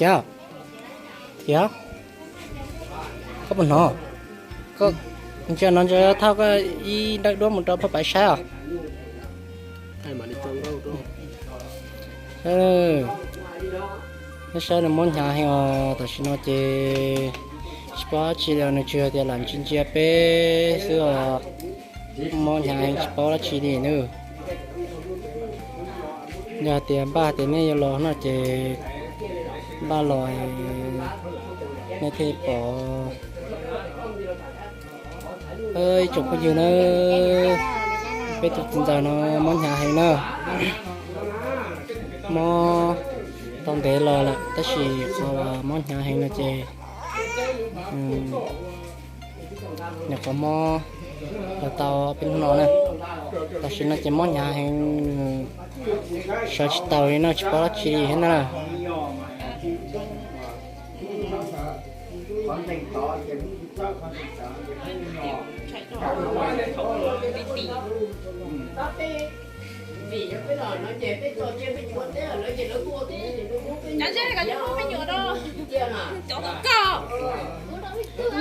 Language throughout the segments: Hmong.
Tiav, tiav, koj puas hnov? Koj ntsia no ntsia thauj koj ib nrawm duab mus rau phaj paiv saib os. Neb saib nws mob hnyav heev os, tam sim no ces tsis paub dab tsi li, nws tsuas yog tias lam ntsia ntsia peb xwb os. Mob hnyav heev tsis paub dab tsi li nawb. Yog tias npaj tias nej yuav los no ces npaj los nej thiaj pom. Ib tsoom phooj ywg nawb, peb tus txiv ntxawm no mob hnyav heev na. Mob tau ntev los lawm tab sis qhov mob hnyav heev no ces nyuam qhuav mob los tau peb hnub no na. Tam sim no ces mob hnyav heev, sawv tsis taus li no, tsis paub dab tsi li thiab na.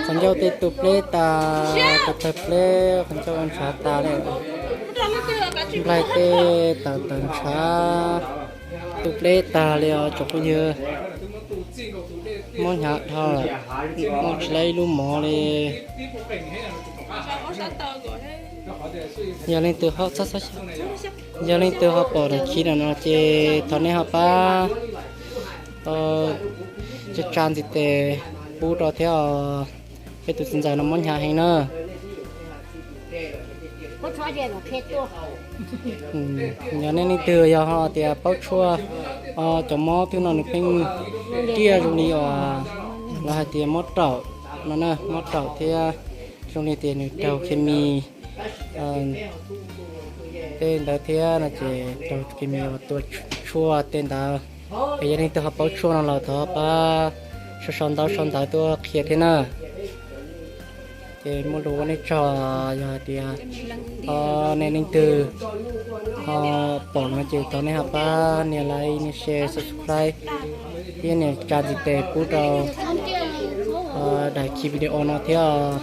Qhov ncauj tej tu pleb tas, tawg tawg pleb, qhov ncauj ntshav tas li. Nplaig tej tawm tawm ntshav, tu pleb tag li os tsoom phooj ywg. Mob hnyav dhau lawm, muaj tsis laib ib lub mov li. Yog leej twg ho, yog leej twg ho pom daim clip no ces thov nej ho pab tsa tsa ntiv tes pub rau thiab os. Peb tus txiv ntxawm no mob hnyav heev na. Yog nej leej twg yog ho tias paub tshuaj, cov mob twg no nws pheej tiaj zoo li uas lawv hais tias mob raum no na, mob raum thiab zoo li tias nws raug khes mis tej ntawd thiab no ces raug khes mis uas tua tshuaj tej ntawd. Es yog leej twg ho paub tshuaj no los thov pab sau sau ntaub sau ntawv tuaj qhia thiab na. Ces muaj lus ua nej tsaug, yog hais tias ho nej leej twg ho pom no ces thov nej ho pab nias like, nias share, subscribe thiab nias tsa ntiv tes pub rau daim clip video no thiab os.